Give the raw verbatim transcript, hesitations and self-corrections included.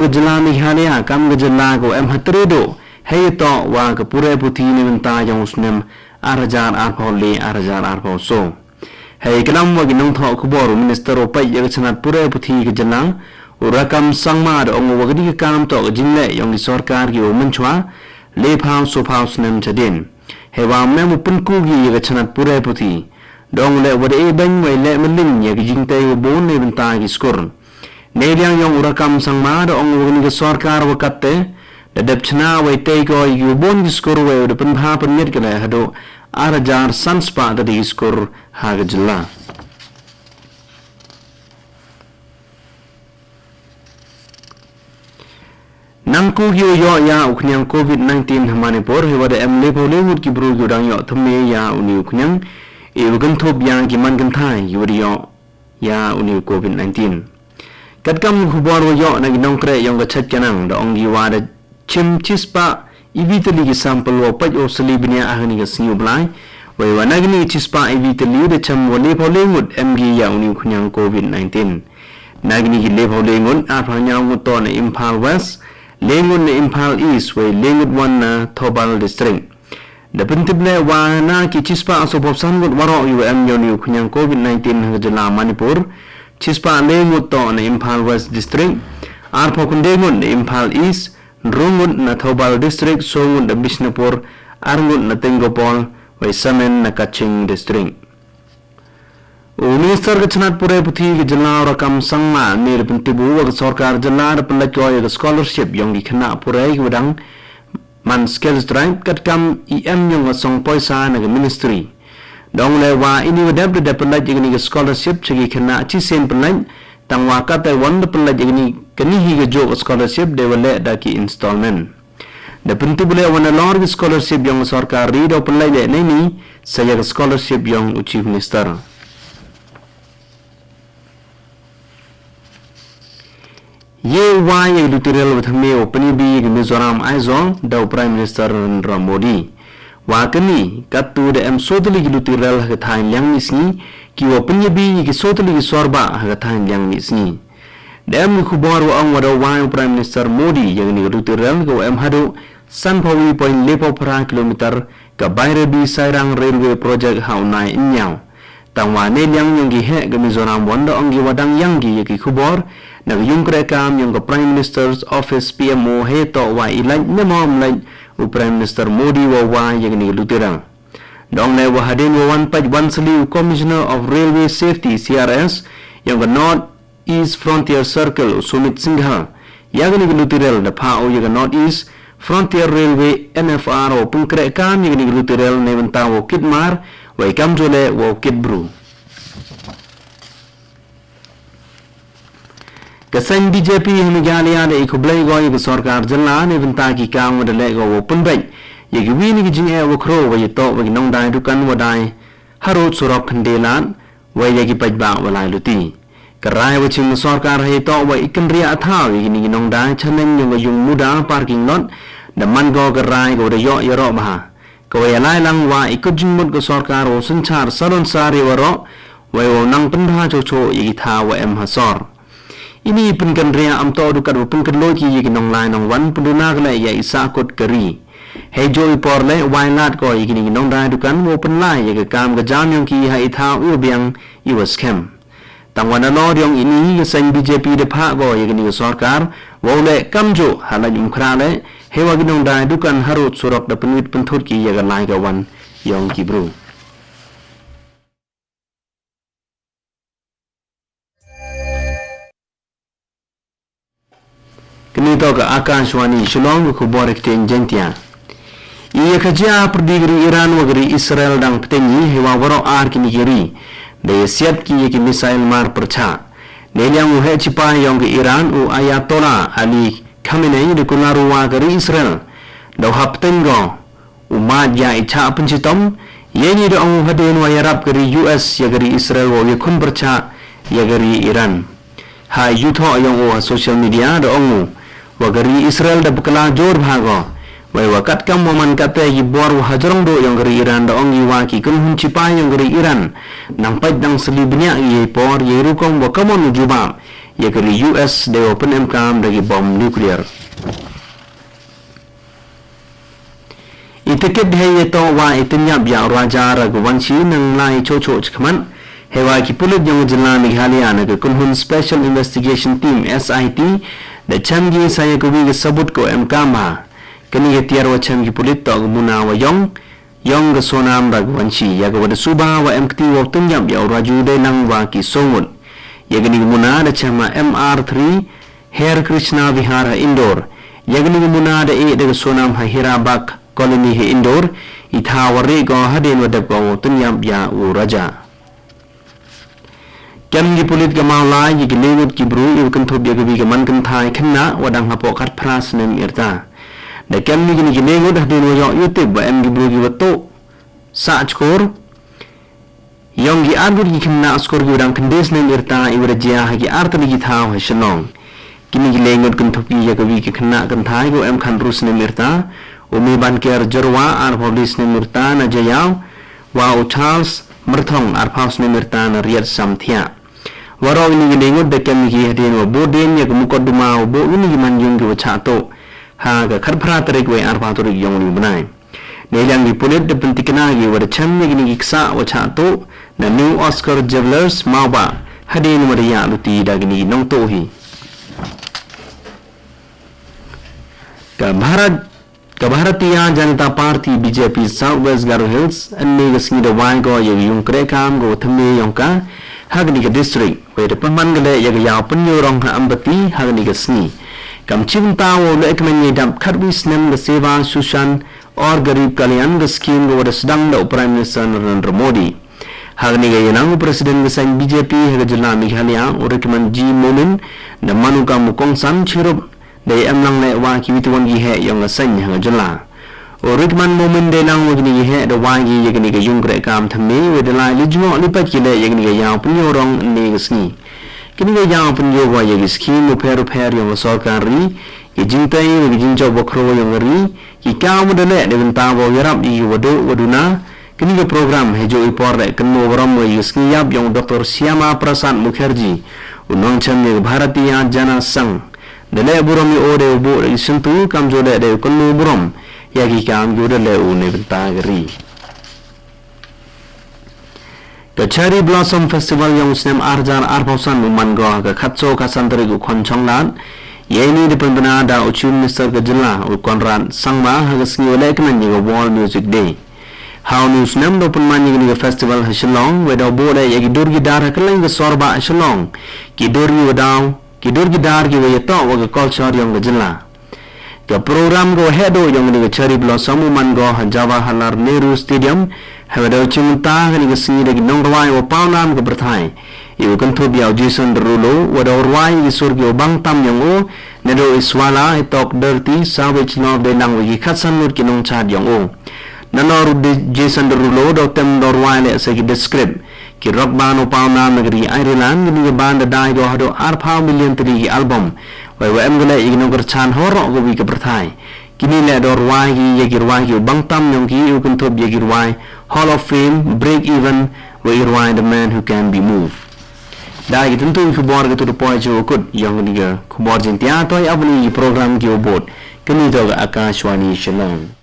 ka jylla Meghalaya kam ka jylla ko em ha tre do, hei toh wa ka pure puthi neibynta yong u snem ar hajar arphaw le ar hajar arphaw so. Hei klam wa ki nongthoh khubor u Minister u peit ya ka chnat pure puthi ka jylla, u Rakkam Sangma da ong u wa ka di ka kam toh ka jingleh yong ki sorkar ki u mynchwa, le phaw so phaw snem chadien. Hei wa mem u pynku ki ya ka chnat pure puthi. Da ong u leh wa da e beng wei leh mylliñ ya ki jingtei wa bun neibynta ki skur. Neiliang yong u Rakkam Sangma da ong u wa ka ni ka sorkar wa katte, da dep chna wei tei ko ya ki wa bun ki skur wei da pynbha pynmiat ka leh haduh ar hajar san spah ta di ki skur ha ka jylla. Nangku ki u yoh ya u khñiang covid nineteen ha Manipur, hei wa da em le phaw le ngut ki bru ki u dang yoh thymme ya u ni u khñiang, e wa kynthup ya ki man kynthai ki wa da yoh ya u ni u covid nineteen. Katkam u khubor wa yoh na ki nongkreh yong ka chait ka nang, da ong ki wa da chim chispah iwi tylli ki sample wa peit u sli bniah ha ka ni ka sngi u Blai, wei wa na ka ni chispah iwi tylli da chim wa le phaw le ngut em ki ya u ni u khñiang covid nineteen. Na ka ni ki le phaw le ngut, ar phaw ñiaw ngut toh na Imphal West, le ngut na Imphal East, wei le ngut wan na Thoubal District. Da pyntip le wa na ki chispah so phaw san ngut waroh ki wa em ya u ni u khñiang covid nineteen ha ka jylla Manipur, chispah le ngut toh na Imphal West District, ar phaw khyndai ngut na Imphal East, ynru ngut na Thoubal District, so ngut na Bishnupur, ar ngut na Tengnoupal, wei samen na Kakching District. U Minister ka chnat pure puthi ka jylla u Rakkam Sangma ne da pyntip u wa ka sorkar jylla da pynlait ko ya ka scholarship yong ki khynnah pure ki wa dang man Skills Drive katkam i em yong ka song poisa na ka ministry. Da ong u leh wa i ni wa dep da dep pynlait ya ka ni ka scholarship cha ki khynnah chisien pynlait, tang wa katte wan da pynlait ya ka ni, ka ni hi ka jooh ka scholarship da wa leh da ki installment. Da pyntip u leh wa nalor ki scholarship yong ka sorkar ri da pynlait leh nei ni sa ya ka scholarship yong u Chief Minister. Ye u wai ya ka luti rel wa thymme wa pynyabi ya ka Mizoram Aizawl da u Prime Minister Narendra Modi. Wa ka ni, kattu da em so tylli ki luti rel ha ka thaiñ liang mihsngi, ki wa pynyabi ya ki so tylli ki sorbah ha ka thaiñ liang mihsngi. Da em ki khubor wa ong wa da wai u Prime Minister Modi ya ka ni ka luti rel ka wa em haduh san phaw wi point le phaw phra kilometer, ka Bairabi Sairang Railway Project ha u nai ynñiaw. Tang wa neiliang yong ki heh ka Mizoram wan da ong ki wa dang yang ki ya ki khubor na ka yung kreh kam yong ka Prime Minister's Office, P M O, hei toh wa i lait ne mo em lait u Prime Minister Modi wa wai ya ka ni ka luti rel. Da ong leh wa hadien wa wan peit wan sli u Commissioner of Railway Safety, C R S, yong ka North East Frontier Circle u Sumit Singhal ya ka ni ka luti rel, da phah u ya ka North East Frontier Railway, N F R, wa pynkreh kam ya ka ni ka luti rel neibynta wow kit mar, wei kamjooh leh wow kit bru. Ka seng B J P ha Meghalaya da i khublei ko ya ka sorkar jylla neibynta ki kam wa da leh ko wow pynbeit ya ki wi na ki jingeh wa khraw wa ya toh wa ki nongdai dukan wa dai harud surok Khyndailad, wei ya ki paidbah wa lai luti. Ka rai wa chim ka sorkar hei toh wa i kynriah thaw ya ki ni ki nongdai chaneng yong ka yung muda parking lot, da man ko ka rai ka wa da yoh yaroh bha. Ka wa ya lai lang wa i kut jingmut ka sorkar wow synchar salon sar ya waroh, wei wow nang pynbha choh choh ya ki thaw wa em ha sor. I ni i pynkynriah am toh du kat wa pynkynloit ki ya ki nonglai nongwan, pynduna ka leh ya i sahkut ka ri. Hei jooh i por leh wai lad ko ya ki ni ki nongdai dukan wow pynlai ya ka kam ka jam yong ki ha i thaw i wa biang i wa skhem. Tang wa nalor yong i ni ka seng B J P da phah ko ya ka ni ka sorkar wow leh kamjooh ha lait um khrah leh, hei wa ki nongdai dukan harud surok da pynwit pynthut ki ya ka lai ka wan yong ki bru. Ka ni toh ka Akashvani Shillong, ka khubor ha ktien Jaiñtia. I ya ka jia pyrdi ka ri Iran wa ka ri Israel dang pteng i, hei wa waroh ar ki ni ki ri da ya siat ki ya ki missile mar pyrchah. Neiliang u heh chipai yong ka Iran u Ayatollah Ali Khamenei da kular u wa ka ri Israel da u hap pteng ko u mad ya i chah pynchitom. Yei ni da ong u hadien wa yarap ka ri U S ya ka ri Israel wow yakhun pyrchah ya ka ri Iran. Ha i yuthoh yong u ha social media da ong u wa ka ri Israel da bakla jur bha ko. Wei wa katkam wa man katte ki bor wa hajrong duh yong ka ri Iran da ong ki wa ki kynhun chipai yong ka ri Iran nang pait dang sli bniah ya i por ya i rukom wa kamon u jubab ya ka ri U S deiwa pynemkaam da ki bomb nuclear. I takit hei yatoh wa i tynyap ya u Raja Raghuvanshi nang lai choh choh chakhmat, heiwa ki pulit yong ka jylla Meghalaya na ka kynhun Special Investigation Team, S I T, da chem ki sa ya kawi ka sabut kawa emkaam bha. Kani ka tiar wa chem ki pulit toh ka muna wa yong yong ka Sonam Raghuvanshi, ya kawa da suba wa emkti wow tynyap ya u Raju deilang wa ki soo ngut. Ya kani ka muna da chem ha M R three, Hare Krishna Vihar ha Indore. Ya kani ka muna da e da ka Sonam ha Hira Bagh Colony ha Indore, i thaw wa rieh ko hadien wa dep ko wow tynyap ya u Raja. Kem ki pulit ka Mawlai ya ki le ngut ki bru iwa kynthup ya kawi ka man kynthai khynnah wa dang hapoh khatphra snem i rta. Da kem ki kini ki le ngut hadien wa yoh yutip wa em ki bru kiwa tooh sah chkor yong ki arngut ki khynnah skur kiwa dang khyndai snem i rta iwa da jia ha ki artylli ki thaw ha Shillong. Kini ki le ngut kynthup ki ya kawi ka khynnah kynthai kawa em khatynru snem i rta, u Mebanker Jyrwa arphaw le snem i rta na Jaïaw, wa u Charles Myrthong arphaw snem i rta na Riatsamthiah. Waroh kini ki le ngut da kem ki hadien wa booh dien ya ka mukotduma wa booh kini ki manyung kiwa chah tooh ha ka khatphra tarik wei arphaw tarik yong uni u bnai. Neiliang ki pulit da pyntikna ki wa da chem ya kini ki ksah wa chah tooh na New Oscar Jewellers Mawbah hadien wa da yahluti da kini ki nongtooh hi. Ka Bharat, ka Bharatiya Janata Party, B J P, South West Garo Hills ynne ka sngi da wai ko ya ka yung krehkaam kawa thymme yong ka ha kani ka district, wei da pynman ka leh ya ka yaw pynyoo rong ha Ampati ha kani ka sngi. Kam chibynta wow lehkmen yei dap khatwi snem ka Seva Sushan aur Garib Kalyan, ka scheme kawa da sdang da u Prime Minister Narendra Modi. Ha kani ka yalang u President ka seiñ B J P ha ka jylla Meghalaya, u Rikman G Momin, da man u kam u kongsan chirup deiwa emlang leh wa kiwi kiwon ki heh yong ka seiñ ha ka jylla. U Rikman Momin deilang wa kini ki heh da wai ki ya kani ka yung krehkaam thymme wei da lai li jngoh li pait ki leh ya kani ka yaw pynyoo rong ynne ka sngi. Kani ka yaw pynyoo ko ya ki scheme waphær waphær yong ka sorkar ri, ki jingtei wa ki jingjop wa khroo yong ka ri, ki kaam wa da leh neibynta wow yarap ya kiwa dooh wa duna. Kani ka program heijooh i por leh kynmoo warom wa ya ka sngi yap yong u Doctor Shyama Prasad Mukherjee, u nongchem ya ka Bharatiya Jana Sangh. Da leh burom ya oo deiwa booh da ki syntu kamjooh leh deiwa kynmoo burom ya ki kaam kiwa da leh u neibynta ka ri. Ka Cherry Blossom Festival yong u snem ar hajar arphaw san u man ko ha ka khatsoo khatsan tarik u Khonchonglad. Yeini da pynbna da u Chief Minister ka jylla u Conrad Sangma ha ka sngi wa lehkmen ya ka World Music Day. Ha uni u snem daw pynman ya kani ka festival ha Shillong wei daw booh leh ya ki dur ki dar ha kylleiñ ka sorbah ha Shillong, ki dur kiwa daw, ki dur ki dar kiwa yatoh wa ka culture yong ka jylla. Ka program kawa hehdooh yong kani ka Cherry Blossom u man ko ha Jawaharlal Nehru Stadium, heiwa daw chimbynta ha kani ka sngi da ki nongrwai wa paw naam ka pyrthai, iwa kynthup ya u Jason Derulo, wa daw rwai ya ki sur kiwa bang tam yong oo, nadooh i Swala, i Talk Dirty, Savage Love deilang wa ki khatsan ngut ki nongchaad yong oo. Nalor u Jason Derulo daw tem daw rwai leh sa ki The Script, ki rock band wa paw naam na ka ri Ireland. Kani ka band da dai ko hadooh arphaw million tylli ki album, weiwa em ko leh ya ki nongkyrchaan haroh kawi ka pyrthai. Kini leh daw rwai ki ya ki rwai kiwa bang tam yong ki, iwa kynthup ya ki rwai Hall of Fame, Break Even, wa i rwai The Man Who Can't Be Moved. Da ki kyntu ki khubor ka tu da poi cha wa kut yong kani ka khubor Jaiñtia. To i ap wa i ki program kiwa bood. Kani toh ka Akashvani Shillong.